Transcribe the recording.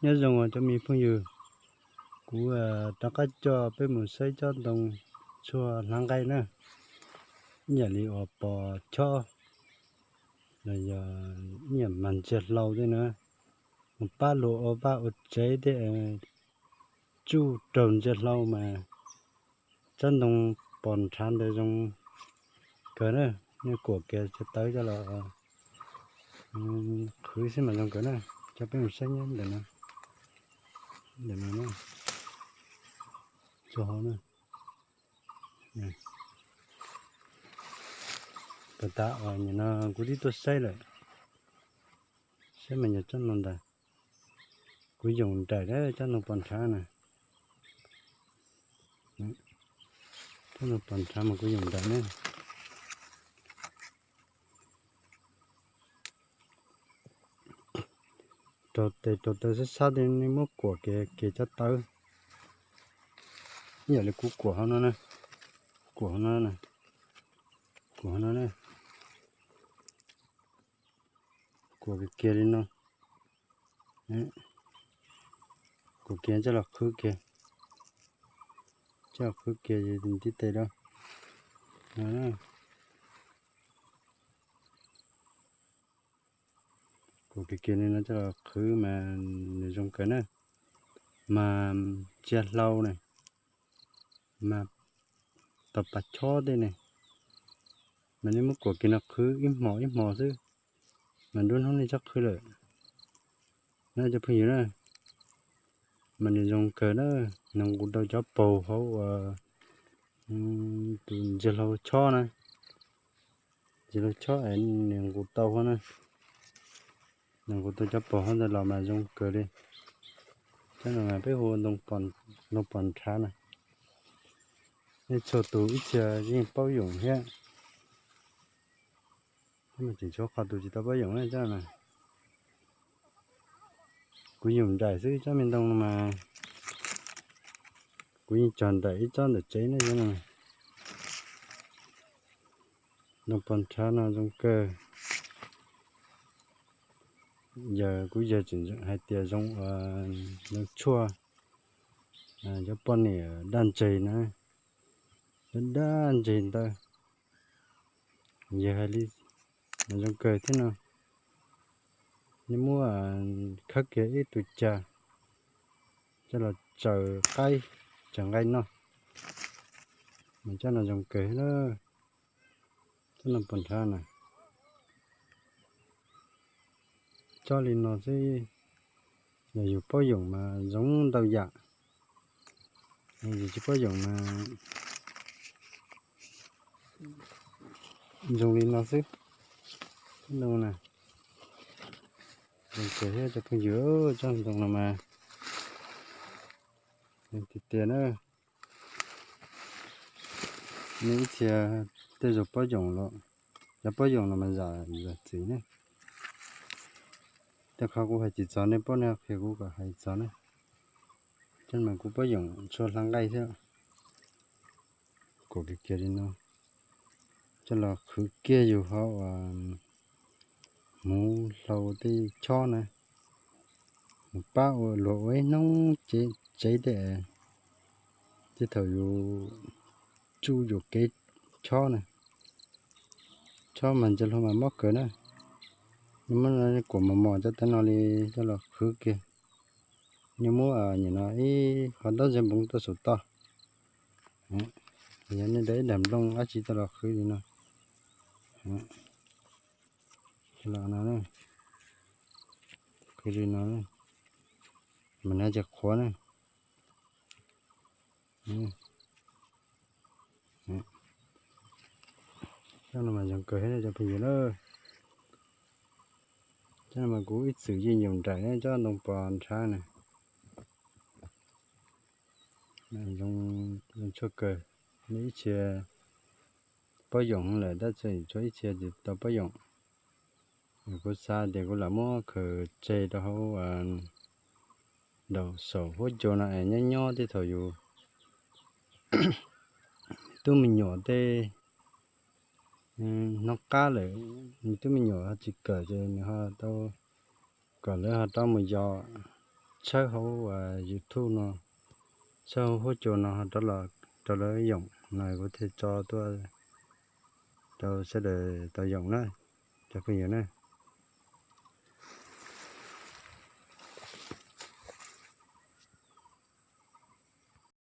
Nyob zoo os cov me phooj ywg, kuv rov qab coj peb mus saib tsob ntoo tshuaj hlav nqaij na. Ib yam li uas pos chob los yog ib yam mas ntsia hlau tej na, mus pab luag ua vaj ua tsev tej, tsuj raug ntsia hlau mas tsob ntoo pos nrhav ntawd zoo kawg na. Nej kuam kiag cov tawv coj los qhwv xwb mas zoo kawg na. Coj peb mus saib nyob ntawm no, ntawm no na, txhua hauv na. Puas tas uas nim no kuv twb tuaj saib lawm, saib mas yog tsob ntoo ntawd, kuv yoom nraim na tsob ntoo pos nrhav na. Tsob ntoo pos nrhav mas kuv yoom nraim na. Rau tes rau taw sab sab tej nej muab kuam kiag kiag cov tawv. Ib yam li kuv kuam hauv no na, kuam hauv no na, kuam hauv no na, kuam kiag kiag li no. Kuam kiag coj los qhwv kiag, coj los qhwv kiag ntiv tes rau. Kuam kiag kiag li no coj los qhwv mas nws zoo kawg na. Mas ntsia hlau ne, mas tau pas chob tej ne, mas nej muab kuam kiag no qhwv ib hmos ib hmos xwb, mas nruab hnub nej txhob qhwv lawm na cov phooj ywg na. Mas nws zoo kawg na, nws nqus tau cov paug hauv uas tus ntsia hlau chob na, ntsia hlau chob es nws nqus tau hauv na, nws nqus tau cov paug hauv ntawd los mas zoo kawg li. Cov no mas peb hu ntoo pos nrhav na. Nej txhua tus ib txhia yeej paub yoom thiab, tseem tshuav qhov tus tsis tau paub yoom na cov no. Kuv yoom nraim xwb, tsob me ntoo no mas kuv yeej cog nraim ib tsob ntawm tsev ne cov no. Ntoo pos nrhav no zoo kawg. Yog kuv yawg tseem hais tias zoo, zoo tshuaj cov poj niam daj ntseg na, cov daj ntseg ntawd. Yawg hais li mas zoo kawg thiab no. Nej muab khawb kiag ib tug cag coj los tsaws qaib, tsaws nqaij noj, mas cov no zoo kawg thiab na. Cov no pos nrhav na, cov li no xwb, yog yus paub yoom mas zoo ntau yam, yus tsis paub yoom mas zoo li no xwb. Cov ntoo na, zoo kawg thiab cov phooj ywg, tsob ntoo no mas tiag tiag na. Nej ib txhia tej zaum paub yoom los, cov paub yoom los mas zam zam txim ne. Tej qhov kuv hais tsis txog nej paub nej qhia kuv kom hais txog ne. Cov mas kuv paub yoom tshuaj hlav nqaij thiab. Kuam kiag kiag li no, coj los qhwv kiag yus hauv hmuv hlau tej chob na, mus pab ua luag ua ib hnub tsev tej, tej thaum yus tsuj yus kev chob na. Chob mas ntsia hlau mas mob kawg na. Nej muab kuam mos mos cov tawv no li coj los qhwv kiag. Nej muab nim no ib qho ntaub ntsev npoov tuaj saum toj, yog nej da ib daim nplooj dab tsi tuaj los qhwv li no, los no, qhwv li no, mas nws tsis qhuav na. Cov no mas zoo kawg thiab cov phooj ywg na. Cov no mas kuv ib txwm yeej yoom nraim na, cov ntoo pos nrhav na. Zoo tshuaj kawg, nej ib txhia paub yoom lawm tab sis tshuav ib txhia tsis tau paub yoom. Kuv xav tias kuv lam muab khaws tseg rau hauv nraum saum huab cua no es nyob nyob tej thaum yus tub me nyuam tej hnub qab lawm, nws tub me nyuam ho tsis kawm ces nws ho tau kom lawv ho rov mus yos, tshawb hauv YouTube no, tshawb hauv huab cua no rov los rau lawv yoom no kuv thiaj tso tuaj rau sawv daws tau yoom na, cov phooj ywg na.